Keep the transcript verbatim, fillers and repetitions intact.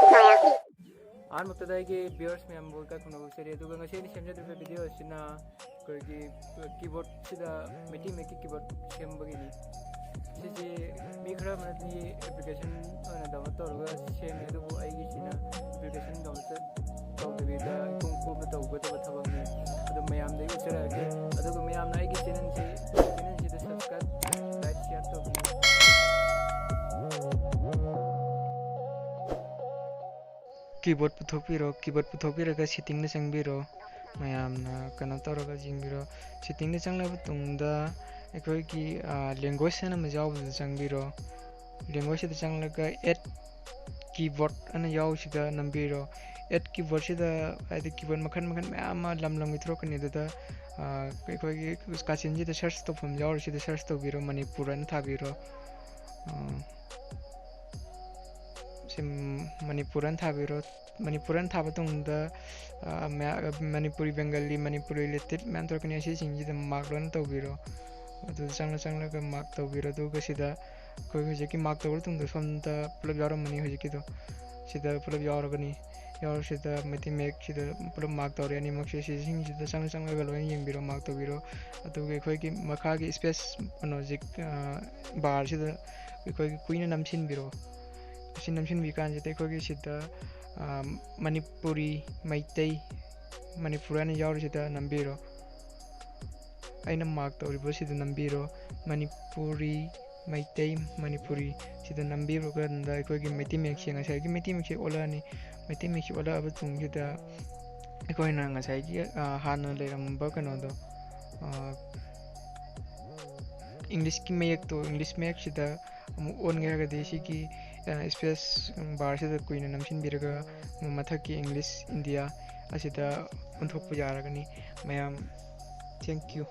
ꯑꯍꯥꯟꯕꯃꯛꯇꯗ ꯑꯩꯒꯤ viewers ꯃꯌꯥꯝꯕꯨ ꯏꯀꯥꯏ ꯈꯨꯝꯅꯕ ꯎꯠꯆꯔꯤ꯫ ꯑꯗꯨꯒ ꯉꯁꯤ ꯑꯩꯅ ꯁꯦꯝꯖꯗꯣꯔꯤꯕ video ꯑꯁꯤꯅ ꯑꯩꯈꯣꯏꯒꯤ keyboardꯁꯤꯗ ꯃꯩꯇꯩ ꯃꯌꯦꯛꯀꯤ keyboard ꯁꯦꯝꯕꯒꯤꯅꯤ꯫ ꯁꯤꯁꯦ ꯃꯤ ꯈꯔ ꯑꯃꯅꯗꯤ application ꯑꯣꯏꯅ download ꯇꯧꯔꯒ ꯁꯦꯝꯃꯦ, ꯑꯗꯨꯕꯨ ꯑꯩꯒꯤꯁꯤꯅ application download ꯇꯧꯗꯕꯤꯗ ꯏꯀꯣꯝ ꯀꯣꯝꯅ ꯇꯧꯒꯗꯕ ꯊꯕꯛꯅꯤ꯫ ꯑꯗꯨ ꯃꯌꯥꯝꯗ ꯑꯩ ꯎꯠꯆꯔꯛꯑꯒꯦ꯫ ꯑꯗꯨꯒ ꯃꯌꯥꯝꯅ ꯑꯩꯒꯤ channelꯁꯤ, channelꯁꯤꯗ subscribe, like, share ꯇꯧꯕꯤꯌꯨ꯫ Keyboard ꯄꯨꯊꯣꯛꯄꯤꯔꯣ꯫ Keyboard ꯄꯨꯊꯣꯛꯄꯤꯔꯒ settingꯗ ꯆꯪꯕꯤꯔꯣ꯫ ꯃꯌꯥꯝꯅ ꯀꯩꯅꯣ ꯇꯧꯔꯒ ꯌꯦꯡꯕꯤꯔꯣ꯫ Settingꯗ ꯆꯪꯂꯕ ꯇꯨꯡꯗ ꯑꯩꯈꯣꯏꯒꯤ, ꯑ, language ꯍꯥꯏꯅ ꯑꯃ ꯌꯥꯎꯕꯗꯨꯗ ꯆꯪꯕꯤꯔꯣ꯫ Languageꯁꯤꯗ ꯆꯪꯂꯒ add keyboard ꯑꯅ ꯌꯥꯎꯔꯤꯁꯤꯗ ꯅꯝꯕꯤꯔꯣ꯫ Add keyboardꯁꯤꯗ ꯍꯥꯏꯗꯤ keyboard ꯃꯈꯜ ꯃꯈꯜ ꯃꯌꯥꯝ ꯑꯃ ꯂꯝ ꯂꯝꯒꯤ ꯊꯣꯛꯂꯛꯀꯅꯤ꯫ ꯑꯗꯨꯗ, ꯑ, ꯑꯩꯈꯣꯏꯒꯤ ꯀꯥꯆꯤꯟꯁꯤꯗ search ꯇꯧꯐꯝ ꯌꯥꯎꯔꯤꯁꯤꯗ search ꯇꯧꯕꯤꯔꯣ, ꯃꯅꯤꯄꯨꯔ ꯑꯅ ꯊꯥꯕꯤꯔꯣ꯫ ꯑ, ꯁꯤ ꯃꯅꯤꯄꯨꯔ ꯑꯅ ꯊꯥꯕꯤꯔꯣ꯫ ꯃꯅꯤꯄꯨꯔ ꯑꯅ ꯊꯥꯕ ꯇꯨꯡꯗ, ꯑ, ꯃꯌꯥ-, ꯃꯅꯤꯄꯨꯔꯤ, ꯕꯦꯡꯒꯥꯂꯤ, ꯃꯅꯤꯄꯨꯔꯤ related ꯃꯌꯥꯝ ꯊꯣꯛꯂꯛꯀꯅꯤ꯫ ꯑꯁꯤꯁꯤꯡꯁꯤꯗ mark ꯂꯣꯏꯅ ꯇꯧꯕꯤꯔꯣ꯫ ꯑꯗꯨ ꯆꯪꯂ ꯆꯪꯂꯒ mark ꯇꯧꯕꯤꯔꯣ꯫ ꯑꯗꯨꯒ ꯁꯤꯗ ꯑꯩꯈꯣꯏ ꯍꯧꯖꯤꯛꯀꯤ mark ꯇꯧꯔ ꯃꯇꯨꯡꯗ ꯁꯣꯝꯗ ꯄꯨꯂꯞ ꯌꯥꯎꯔꯝꯃꯅꯤ꯫ ꯍꯧꯖꯤꯛꯀꯤꯗꯣ ꯁꯤꯗ ꯄꯨꯂꯞ ꯌꯥꯎꯔꯒꯅꯤ꯫ ꯌꯥꯎꯔꯁꯤꯗ ꯃꯩꯇꯩ ꯃꯌꯦꯛꯁꯤꯗ ꯄꯨꯂꯞ mark ꯇꯧꯔꯦ ꯑꯅꯤꯃꯛꯁꯦ꯫ ꯁꯤꯁꯤꯡꯁꯤꯗ ꯆꯪꯂ ꯆꯪꯂꯒ ꯂꯣꯏꯅ ꯌꯦꯡꯕꯤꯔꯣ, mark ꯇꯧꯕꯤꯔꯣ꯫ ꯑꯗꯨꯒ ꯑꯩꯈꯣꯏꯒꯤ ꯃꯈꯥꯒꯤ space ꯀꯩꯅꯣꯁꯦ, ꯑ, barꯁꯤꯗ ꯑꯩꯈꯣꯏꯒꯤ ꯀꯨꯏꯅ ꯅꯝꯁꯤꯟꯕꯤꯔꯣ꯫ ꯑꯁꯤ ꯅꯝꯁꯤꯟꯕꯤ ꯀꯥꯟꯁꯤꯗ ꯑꯩꯈꯣꯏꯒꯤ ꯁꯤꯗ, ꯑ, ꯃꯅꯤꯄꯨꯔꯤ, ꯃꯩꯇꯩ, ꯃꯅꯤꯄꯨꯔ ꯍꯥꯏꯅ ꯌꯥꯎꯔꯤꯁꯤꯗ ꯅꯝꯕꯤꯔꯣ꯫ ꯑꯩꯅ mark ꯇꯧꯔꯤꯕꯁꯤꯗ ꯅꯝꯕꯤꯔꯣ꯫ ꯃꯅꯤꯄꯨꯔꯤ, ꯃꯩꯇꯩ, ꯃꯅꯤꯄꯨꯔꯤ ꯁꯤꯗ ꯅꯝꯕꯤꯕ ꯀꯥꯟꯗ ꯑꯩꯈꯣꯏꯒꯤ ꯃꯩꯇꯩ ꯃꯌꯦꯛꯁꯦ, ꯉꯁꯥꯏꯒꯤ ꯃꯩꯇꯩ ꯃꯌꯦꯛꯁꯦ ꯑꯣꯜꯂꯛꯑꯅꯤ꯫ ꯃꯩꯇꯩ ꯃꯌꯦꯛꯁꯦ ꯑꯣꯜꯂꯛꯑꯕ ꯇꯨꯡꯁꯤꯗ ꯑꯩꯈꯣꯏꯅ ꯉꯁꯥꯏꯒꯤ, ꯑ, ꯍꯥꯟꯅ ꯂꯩꯔꯝꯕ ꯀꯩꯅꯣꯗꯣ, ꯑ, Englishꯀꯤ ꯃꯌꯦꯛꯇꯣ, English ꯃꯌꯦꯛꯁꯤꯗ ꯑꯃꯨꯛ ꯑꯣꯟꯒꯦ ꯍꯥꯏꯔꯒꯗꯤ ꯁꯤꯒꯤ, ꯑ, space barꯁꯤꯗ ꯀꯨꯏꯅ ꯅꯝꯁꯤꯟꯕꯤꯔꯒ ꯃꯊꯛꯀꯤ English India ꯑꯁꯤꯗ ꯑꯣꯟꯊꯣꯛꯄ ꯌꯥꯔꯒꯅꯤ꯫ ꯃꯌꯥꯝ, thank you꯫